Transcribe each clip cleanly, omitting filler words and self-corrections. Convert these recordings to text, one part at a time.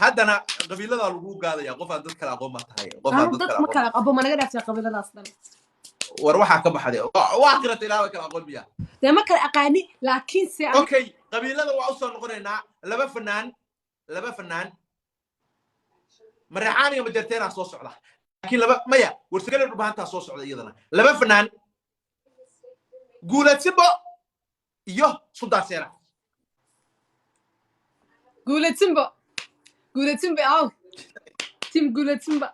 Haddana qabiiladaa lagu gaadaya. Qof aan dad kale aqoon baa tahay, qof aan Anu dad dad kale ma aqoon. Kala abo ma naga dhaaftay qabiiladaas dhan. War waxaa ka baxday waa qirata ilaa kala aqoon miya? Dee ma kala aqaani, laakiin se Okay, qabiilada waa usoo noqonaynaa. Laba fanaan, laba fanaan, Mareexaan iyo Majarteenaa soo socda, laakiin laba maya, Warsagale, Dhulbahantaa soo socda iyadana. Laba fanaan, Guulad Simbo iyo Suldaan Seera. Guuled Simba, Guuled Simba aw, team Guuled Simba.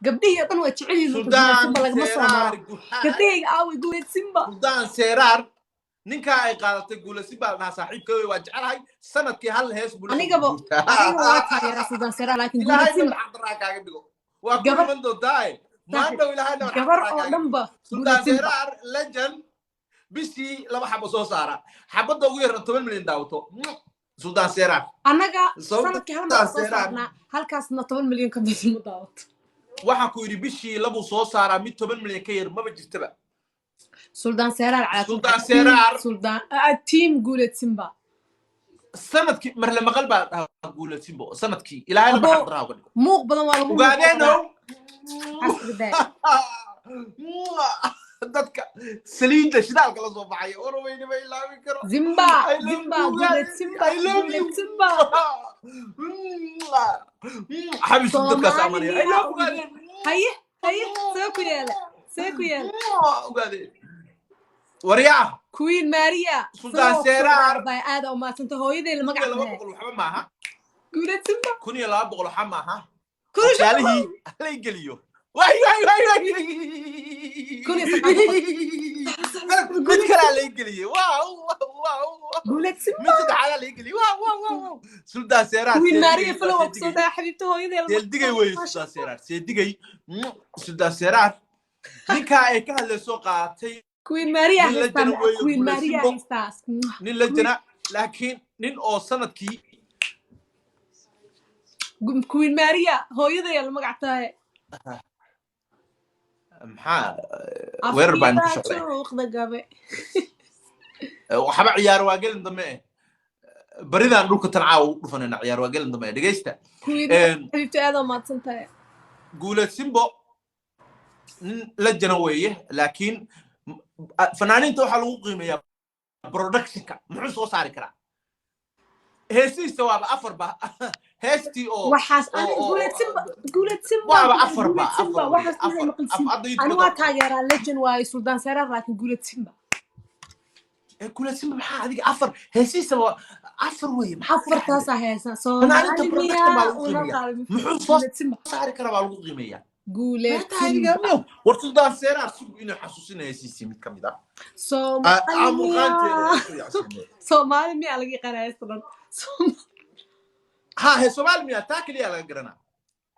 Gabdhihii oo dhan waa jecel yihiin marka Guuled Suldaan Simba lagama soo Seeraar. maro. Gabdhahayga aaway, Guuled Simba? Suldaan Seeraar, ninkaa ay qaadatay Guulad Simba la dhahaa, saaxiibka wey, waa jecelahay. Sanadkii hal hees buu la soo Anigaba guurtaa. Aniga waa taageeraa Suldaan Seeraar, laakiin Guuled Ilaahay Simba nabad xaqdaraa kaaga dhigo. Waa ku Gabar iman doontaaye maandhow. Ilaahay nabad gabar xaqdaraa oo kaaga dhigo. dhanba Suldaan Guuled Simba. Seeraar legend, bishii laba xabo soo saara, xabadda ugu yarna 10 milyan daawato. Suldaan Seeraar. Annaga Sababta sanadkii hal mar soo Seeraar saarnaa, halkaasna 10 milyan ka badan ma daawato. Waxaan ku yidhi bishii labuu soo saaraa, mid 10 milyan ka yar maba jirtaba. Suldaan Seeraar calaa kulli Suldaan xaal. Seeraar. Suldaan, team Guuled Simba. Sanadkii marle maqal baa dhahaa Guulad Simbo sanadkii Ilaahay laba Abo xaqdaraa uga dhigo. Muuq badan waa lagu Ugaadheenow. Xasridaa. Dadka saliidda shidaalka la soo baxay oroweyne ma ilaawi karo. Zimba. I love Zimba. you guys. Guuled Simba. I love you. Guuled Simba. Xabisu dadkaas Soomaali amanaya. I miyaa love Ugaadeen. Haye, haye, see ku yeele, see ku yeele. Ugaadeen waryaa. Queen Maria. Suldaan Seeraar. Bay aad u maadsanta hooyaday la kun magac iyo laba tahay. boqol waxba maaha. Guuled Simba. 1200 waxba maaha. Kun iyo shan Waxyaalihii halay geliyo. Waay waay waay waay. 1900. Mid kalaa lay geliyey. Wow wow. Guuled Simba. Mid saddexaadaa lay geliyey. Wow wow wow wow. Suldaan Seeraar. Queen Maria Seedigay. Falow Waa waa kusoo seedigay. dhahay xabiibta hooyaday la magac Seeldigay weeye. tahay. Suldaan Seeraar seedigay. Suldaan Seeraar ninkaa ay ka hadlaysoo qaatay. Queen Maria Nin la haystaa. jana weeye. Queen Guuled Maria Simbo. haystaa. Nin la jana, laakiin nin oo sanadkii Queen Maria hooyaday la magac tahay. Maxaa weerar baan ku Afkiibaa socday. Juuqda gabe. Waxba ciyaar waa gelin dambe eh. Baridaan dhulka tan caawa u dhufanayna. Ciyaar waa gelin dambe eh. Dhegeysta. Queen xabiibta aad oo mahadsan tahay. Guuled Simbo nin la jana weeye, laakiin fanaaniinta waxaa lagu qiimeeyaa productionka. Muxuu soo saari karaa? Heesihiisa waaba afarba heestii oo Waxaas ani oo Guuled Simba, Guuled Simba. Waaba afarba. Guuled Simba. Afar weeye. Waxaas Afar inay maqalsiin. Hadda Ani YouTube waa taageeraa, legend waaye Suldaan Seeraar, laakiin Guuled Simba. Ee Guuled Simba, maxaa adiga afar heesihiisa waa afar weeye. Maxaa adiga Afartaasaa heesa. Fanaaniinta Soomaali production baa miyaa lagu una qiimeeyaa. qalmi? Muxuu soo Guuled Simba. saari karaa baa lagu qiimeeyaa. Guuled Maanta adiga Simba. Miyow war Suldaan Seeraar sugu inuu xasuusinaya heesihiisii mid ka mid ah. Soomaali Amuqaanteeda miyaa waa ku yacsanay. Soomaali miyaa laga yaqaanaa heesta dhan? Ha he, Soomaali miyaa taa keliya laga garanaa.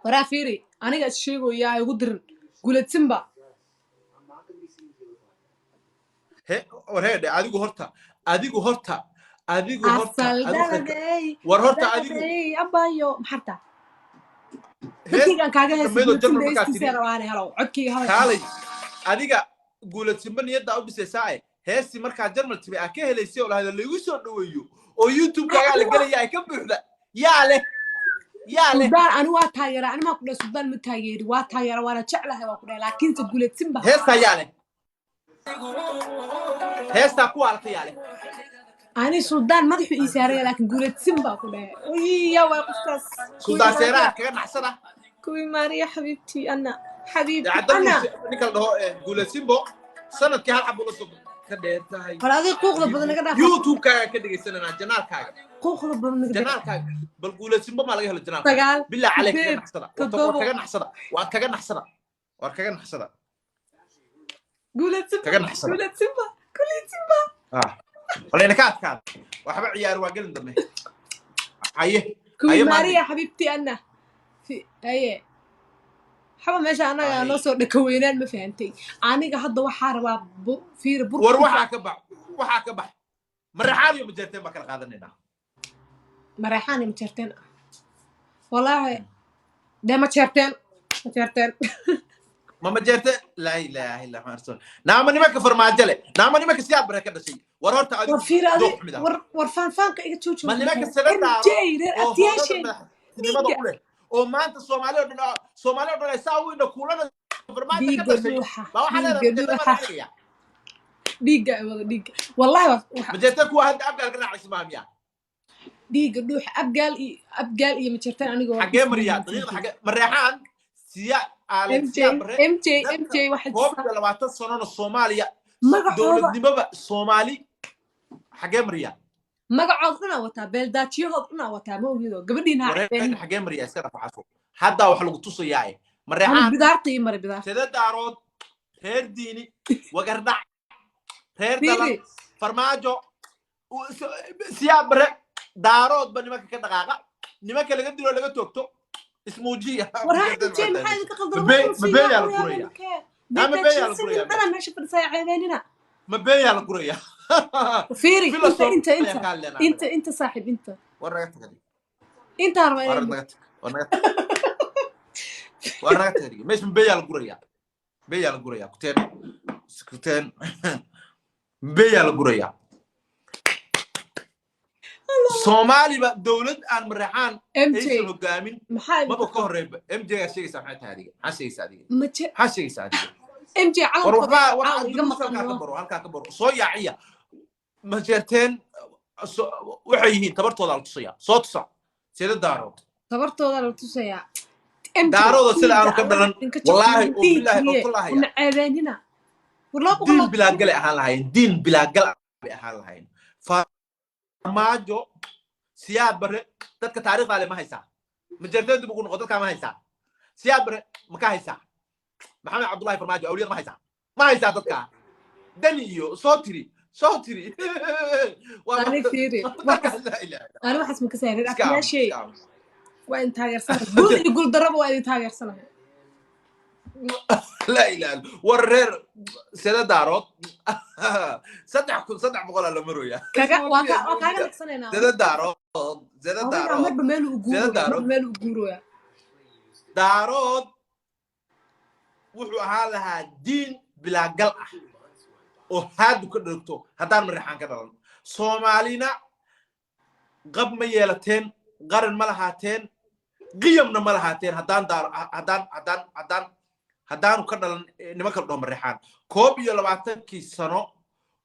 Waraa fiiri, aniga is sheegoyaa ha igu dirin Guuled Simba. He war heedhe, adigu horta, adigu horta, adigu horta, Asal adigu khayrka dhaladay. War horta adigu Dhaladay abayo maxarta. Hees Dadkaygaan kaaga heesa dhammaydoo Guuled Jarmal Simba markaa heestiisa tiri rabaan helo codkayga hadalka. Kaalay adiga, Guulad Simba niyaddaa u dhisaysaa e heestii markaa Jarmal timi aa ka helaysay oo lahada laygu soo dhaweeyo oo YouTube-kaagaa la gelaya ay ka buuxda. Yaa leh, yaa leh? Suldaan ani waa taageera. Ani maa ku dhahay Suldaan ma taageeri? Waa taageera, waana jeclahay waa ku dhahay, laakiinse Guuled Simba. Heestaa yaa leh? Heestaa ku aalta yaa leh? Ani Suldaan madaxu ii saaraya, laakiin Guuled Simba ku dhahay. Uy, yaa waay qofkaas? Suldaan Seeraar kaga naxsada. Kuwii Maariya xabiibtii ana xabiibti Cadda ana. Ninka la dhaho Guulad Simbo sanadkii hal xabo la soo ka dheer tahay. Hor adiga quuqda badan naga dhaaf. YouTube-kaaga ka dhegaysananaa, janaalkaaga. Quuqda badan naga dhaaf. Janaalkaaga bal Guulad Simbo maa laga helo janaalkaaga? 9 Bilaa caleyk, kaga 8 naxsada. War 7. Kaga naxsada, waa kaga naxsada, war kaga naxsada. Guuled Simba. Kaga naxsada. Guuled Simba, Guuled Simba. Ah, walayna ka adkaada. Waxba ciyaar waa gelin dambe. Haye. Kuwii Haye maandi. Maariya xabiibtii ana haye xaba meesha anaga Haye. noo soo dhakaweynaan. Ma fahantay? Aniga hadda waxaa rabaa fiiri War burka. Waxaa ka bax, waxaa ka bax. Mareexaan iyo Majeerteen baa kala qaadanaynaa. Mareexaan iyo Majeerteen, wallaahi dee Majeerteen, Majeerteen. Ma Majeerte? Laa ilaaha illa maxamed rasuul. Naama nimanka Farmaajo leh, naama nimanka Siyaad Bare ka dhashay. War horta adigu War fiiri adi dooq xumid ah. War, war faanfaanka iga jooji. Ma nimanka sada MJ daaro reer oo abtiyaasheen hoolada madax Madaxtinimada Dhiigga. u leh oo maanta Soomaali oo dhan, Soomaali oo dhan ay saa u indha kuulana Farmaajo ka Dhiigga dhashay dhuuxa. baa waxaa leedahay Dhiigga Majeerteen baa dhuuxa. laga dhigaya. Dhiigga ay wada dhiigga, wallahi waa Majeerteen kuwa hadda Abgaal ka raacaysa maamiya? Dhiigga dhuuxa, Abgaal iyo Abgaal iyo Majeerteen aniga waa Xaggee mariyaa daqiiqda? Xaggee Mareexaan siya MJ. Siya Bare MJ. Dadka MJ waxay 21 sanona Soomaaliya magacooda dowladnimaba Soomaali xaggee mariyaa? Magacooda dhanaa wataa, beeldaajiyahood dhanaa wataa, ma ogido gabadhiina ha Wareen ceebeenina. Xaggee mariyaa? Iska dhaaf waxaas, hadda wax lagu tusayaa Ani Mareexaan. Bidaarta ii maray, bidaarta. Sida Daarood, reer Diini, Wagardhac, reer Dalan, Fiiri. Farmaajo, Siyaa Bare, Daaroodba nimanka ka dhaqaaqa, nimanka laga dilo, laga toogto, ismuujiya. War ha, MJ, maxaa idinka qaldan? Mabeeyaa la guraya. Ama beeyaa la guraya. Dhanaa meesha fadhisaya, ceebeenina. Mabeeyaa la guraya. Fiiri. Villa Inta inta Soomaaliya inta ka hadlaynaa. Inta inta, saaxiib, inta. War naga tagay. Intaa rabaa War inay naga tag, war naga tag, war naga tagay. Meesha mabeeyaa la guraya, beeyaa la guraya. Kuteen kuteen, mabeeyaa la guraya. Soomaaliba dowlad aan Mareexaan MJ aysan hogaamin maxaa idinka maba ka horeyba. MJ gaa sheegaysaa, maxay tahay adiga? Maxaa sheegaysaa adiga? Maje Maxaa sheegaysaa adiga? MJ War calankooda waxbaa war caawa iga duruus halkaa ka maqan. baro, halkaa ka baro. Soo yaaciya Majeerteen. Waxay yihiin tabartooda la tusaya, soo tusa sida Daarood. Tabartooda la tusayaa, MJ. Daarooda sida aanu ka dhalan, wallaahi oo bilaahi oo tallaahi, una ceebeenina. War 200 diin bilaagalay ahaan lahayn, diin bilaagal bay ahaan lahayn. Farmaajo, Siyaad Bare, dadka taariikhdaa le ma haysaa? Majeerteen dib ugu noqo, dadkaa ma haysaa? Siyaad Bare ma ka haysaa? Maxamed Cabdullahi Farmaajo, awliyad ma haysaa? Ma haysaa dadkaa? Dani iyo soo tiri, soo tiri. Ani fiiri. Laa ilaaha. Ani waxaas ma ka saarin. Iska aamus, Afyaashay. Iska aamus. Waa idin taageersanahay, guul iyo guul darraba waa idin taageersanahay. Laa ilaaha. War reer sida Daarood 3300 aa la marooya. Kaga waa ka waa kaaga naqsanaynaa. Sida Daarood, sida Adiga Daarood marba meel uu sida guurooya. Daarood. Marba meel uu guurooya. Daarood wuxuu ahaan lahaa diin bilaagal ah oo haadu ka dhogto haddaan Mareexaan ka dhalan. Soomaalina qab ma yeelateen, qaran ma lahaateen, qiyamna ma lahaateen haddaan daar haddaan haddaan haddaan haddaanu ka dhalan nimanka la dhaho Mareexaan. 21-kii sano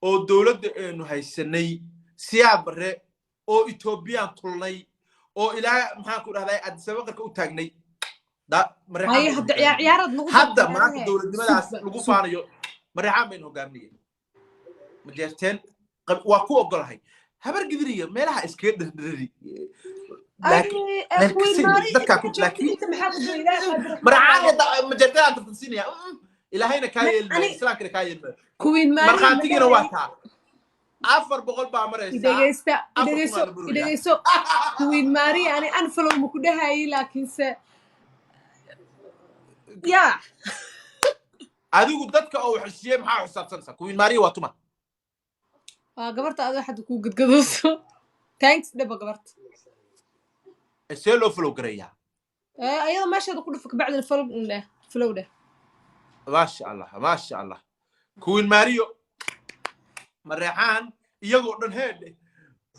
oo dowladda aynu haysanay, Siyaad Barre oo Etoobiyaan tulnay oo ilaa maxaan ku dhahday Addis Ababa qarka u taagnay Mareexaan Haye baynu hadda ciyaar hogaaminayay. Ciyaarad nagu Hadda darto maanta ciyaarahe. Dowladnimadaas Sugba lagu sug. faanayo Mareexaan baynu hogaaminayay. Majeerteen waa ku ogolahay, Habar Gidiriya meelaha iskaga dherdherari, laakiin Ay meel Queen kasi Mary dadkaa inta ku ka joogta laakiin inta maxaa ku jira Ilaahay qaadir. Mareexaan hadda Majeerteen aan tartansiinaya. Ilaahayna kaa yeeli maayo, Ani Islaamkana kaa yeeli maayo. Queen Mary Markhaatigiina waa madahey. taa, 400 baa maraysaa. Idhegeysta. 4000 Idhegeyso. aa la marooyaa. Idhegeyso, Queen Mary ani unfollow ma ku dhahayay, laakiinse ya Adigu dadka oo xisiyey maxaa xisaabsanaysaa? Queen Maria waa tuma? Waa gabarta adoo xadda kuu gadgadooso. Thanks dhaba gabarta. See loo follow gareeyaa? Ayada meesheeda ku dhufo, kabacdina follow dheh, follow dheh. Maasha Allah, maasha Allah. Queen Mario, Mareexaan iyagoo dhan heedhe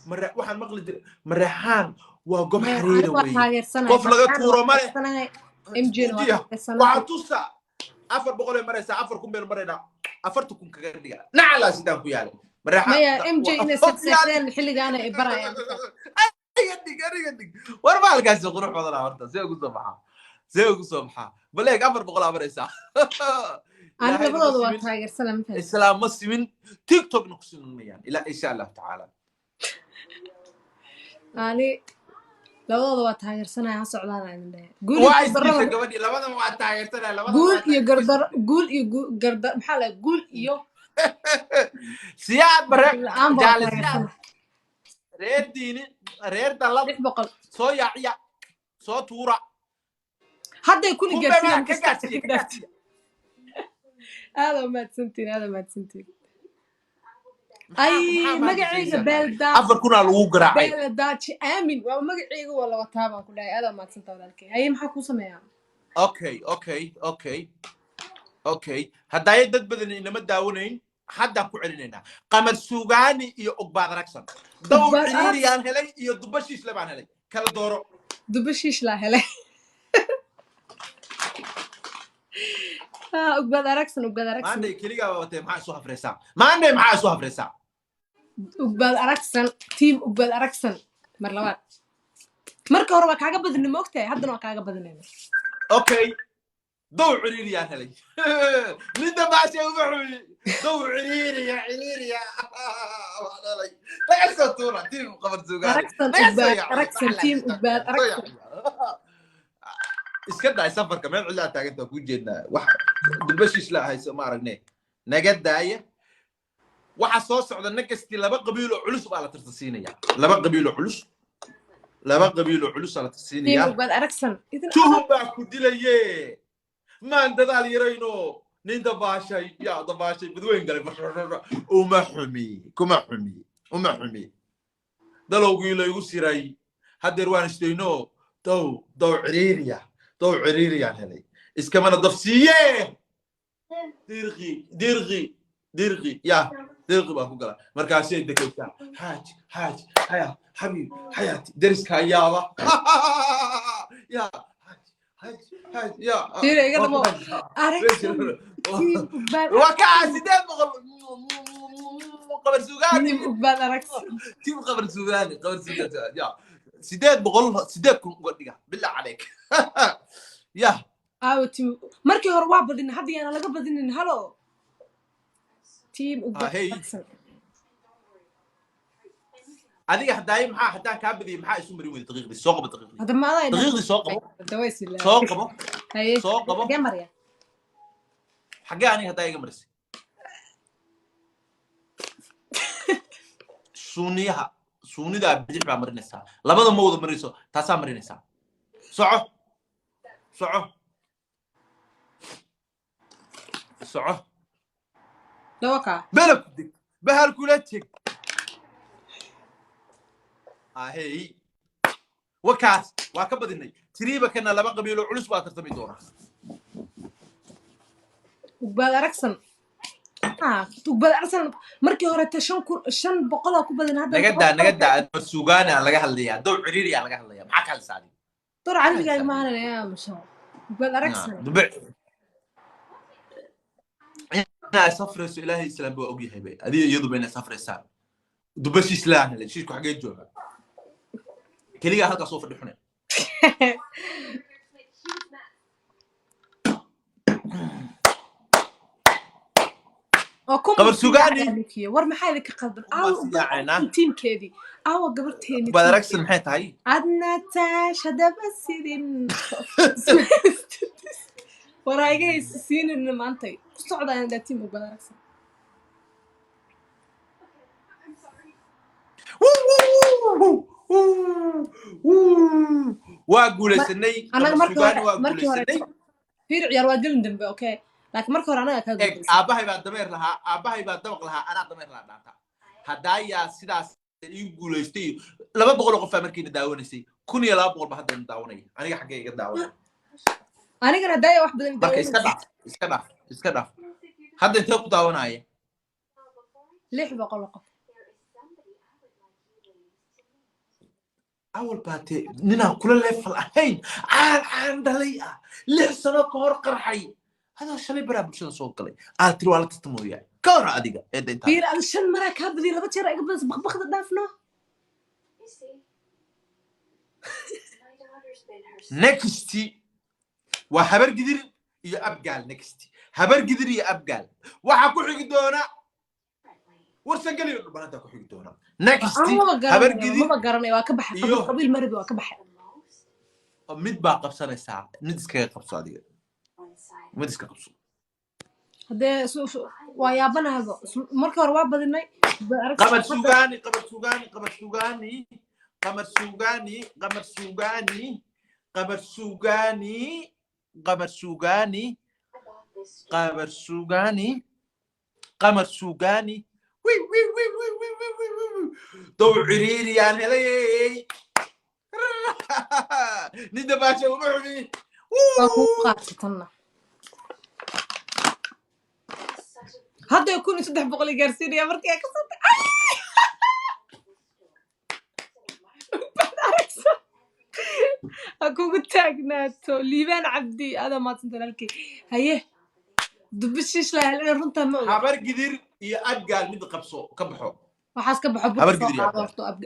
mare waxaan maqli jiray Mareexaan waa gob Maya, xariira anigu waa weeye. taageersanahay. Qof laga Mareexaan tuuro waa male. taageersanahay, MJ na waa Ismuujiya. taageersanahay. Waxaa tusa 400 ay maraysaa, 4000 baynu maraynaa, 40,000 kaga dhiga nacalaa sidaan ku yaalay Mareexaan. Maya, MJ inay seexseexdeen xilligaana ay barayaan. Iga dhig, aniga dhig. War baalkaasi qurux badanaa horta, see ugu soo baxaa, see ugu soo baxaa. Baleeg, 400 aa maraysaa. Ani Ilaahayna ma labadooda waa simin, taageersanahay, ma fahamtid? Islaam ma simin, TikTokna ku simin mayaan ilaa insha Allahu tacaala. Ani labadooda waa taageersanahay, ha socdaan aan idin dhahay. Guul iyo Waa guuldarraba isdiisha gabadhii, labadan waa taageersanaya, labadan guul waa iyo gardaro, guul iyo gardar, maxaa la guul iyo Siyaad Bare la-aan baa Jaale Siyaad taageersanahay. Reer Diini, reer Dallad, 600. Soo yaaciya, soo tuura. Hadday kuni Kun bay gaarsiiyaan. ka gaarsiiya, ka gaarsiiya. Aada mahadsantiin, aada mahadsantiin. Ay Maxaa maanta magacayga sheegaysaa? Beeldaa 4000 aa lagu garaacay. Beeldaaji aamin waa magacayga, waa la wataa baan ku dhahay. Aada mahadsantaa walaalkay. Haye, maxaa kuu sameeyaa? Okay, haddaaye dad badan inama daawanayn, haddaan ku celinaynaa. Qamar Sugaani iyo Ogbaad Aragsan, daw Ugbaad ciriiriyaan helay iyo duba shiisle baan helay, kala dooro. Duba shiish laa helay. Ah, Ugbaad Aragsan, Ugbaad Aragsan. Maanday keligaa baa watee, maxaa isu hafraysaa maanday? Maxaa isu hafraysaa? Ugbaad Aragsan, team Ugbaad Aragsan. Mar labaad, marka hore waa kaaga badinay, ma ogtahay? Haddana waa kaaga badinayna. Okay, dow ciriiriyaan helay. Ninda baashe uma xumi. Dow ciriiriya, ciriiriya waa dhalay. Laga soo tuura team Qabar Sugaani. Aragsan. Laga soo Ugbaad yaacay. Aragsan, team Ugbaad Aragsan. Iska daay safarka, meel cidlaa taagantaa kuu jeednaa. Wax dubashiis la hayso ma aragne, naga daaya. Waxa soo socda nakasti laba qabiil oo culus baa la tartansiinaya. Laba qabiil oo culus, laba qabiil oo culus aa la Team tartansiinaya. Ugbaad Aragsan idin. Tuhun baa ku dilaye, maan dadaal yarayno. Nin dabaashay yaa dabaashay badweyn galay. Uma xumi, kuma xumi, uma xumi. Dalowgii laygu siray haddeer waan isdayno. Dow, dow ciriiriya, dow ciriiriyaan helay. Iskamana dafsiiye. Dirqi, dirqi, dirqi ya dirqi baan ku gala. Markaasay degaysaa xaaj, xaaj, haya xabiib, xayaati. Deriskaa yaaba ya xaaj, xaaj, xaaj ya. Fiiri, iga dhamo. Aragsan, team Ugbaad. Waa kaa 800 Qabar Sugaani. Team Ugbaad Aragsan. Team Qabar Sugaani, Qabar Sugaani ya 800, 8,000 uga dhiga, billah caleyk ya. Aawo team? Markii hore waa badinay, hadda yaana laga badinin. Halo, team Ugbaad Ah, hey. Aragsan. Adiga hadaaye maxaa haddaan kaa badiyay, maxaa isu marin weyday? Daqiiqdii soo qabo, daqiiqdii. Hadda ma adaa? Daqiiqdii soo qabo. Hadda way silaa. Soo qabo. Haye. Soo qabo. Xagee marya? Xaggee aniga haddaa iga marisay? Suuniyaha, suunidaa bidix baa marinaysaa. Labada ma wada marinayso, taasaa marinaysaa. Soco, soco, soco. Dawakaa. Bela ku deg, bahal kula teg. Ahey, wakaas waa ka badinay. Tiriiba kana laba qabiilo culus baa tartami doona. Ugbaad Aragsan. Ah, Ugbaad Aragsan markii hore ta 5,000, 500 ku badan hadda. Naga daa, naga daa. Sugaana laga hadlayaa, dow ciriiriyaa laga hadlayaa. Maxaa ka hadlaysaa adiga? Door carabigaaga maahanaya masha Ugbaad Aragsan. Dube inaa safrayso, Ilaahay Islaam baa ogyahay bay. Adiga iyaduba inaa safraysaan. Duba shiislaan helay. Shiishku xagee jooga? Keligaa halkaas soo fadhi xune. Oo kun. Qabar Sugaani. War maxaa idinka qaldan? Kun Aawa baa Ugbaad siyaacaynaa. Aragsan tiimkeedii, aawa gabarteeni? Ugbaad Aragsan maxay tahay? Adna taash hadaba sidin war ha iga haysa siinina maantay ku socdaan dhaa team Ugbaad Aragsan. Waa guulaysanay. Annaga Qabar markii Sugaani hore waa markii hore guulaysanay. Fiir, ciyaar waa gelin dambe, okay, laakiin markii hore anaga kaa Eeg. guulaysan. Aabbahay baa dameer lahaa, aabbahay baa dabaq lahaa, anaa dameer lahaa dhaanta. Haddaayaa sidaas ii guulaystay. 200 oo qof baa markiina daawanaysay, 1,200 ba haddana daawanaya. Aniga xaggee iga daawanaya? Anigana daaya wax badan Marka iska daawanaysa. dhaaf, iska dhaaf, iska dhaaf. Hadda intee ku daawanaya? 600 oo qof. Awal baate ninaan kula leefal ahayn, caan caan dhalay ah, 6 sano ka hor qarxay, adoo shalay baraa bulshada soo galay aad tiri waa la tartamooyaa. Ka hor adiga eedda intaa. Fiir, ada shan maraa kaa badiya, laba jeer iga badis. Baqbaqda dhaafno. Next waa Habar Gidir iyo Abgaal. Next Habar Gidir iyo Abgaal. Waxaa ku xigi doona Warsangeliyo Dhulbananta ku xigi doona next. Aan maba Habar garanayo. Gidir Maba garanayo, waa ka baxay qabiil. iyo Qabiil maribi waa ka baxay. Mid baa qabsanaysaa, mid iskaga qabso adiga, mid iska qabso. Haddee waa yaabanahaba. Markii hore waa badinay Ugbaad Aragsan. Qamar Hadda Sugaani, Qamar Sugaani, Qamar Sugaani, Qamar Sugaani, Qamar Sugaani, Qamar Sugaani, Qamar Sugaani, Qamar Sugaani, Qamar Sugaani. Wi wi wi wi wi wi wi wi wi, dow ciriiriyaan helay. Nin dabaasha uma xumi. Waa kugu qaadsatanna. Hadda 1,300 i gaarsiinaya markii ay ka soo Ugbaad Aragsan. Ha kugu taagnaato. Liibaan Cabdi, adaa maadsanta walaalkay. Haye, dubbi shiish laa hel, runtaa ma oga. Habar Gidir iyo Abgaal mid qabso, ka baxo. Waxaas ka baxo. Habar burka soo Gidir iyo qaado Abgaal. Horto Abgaal.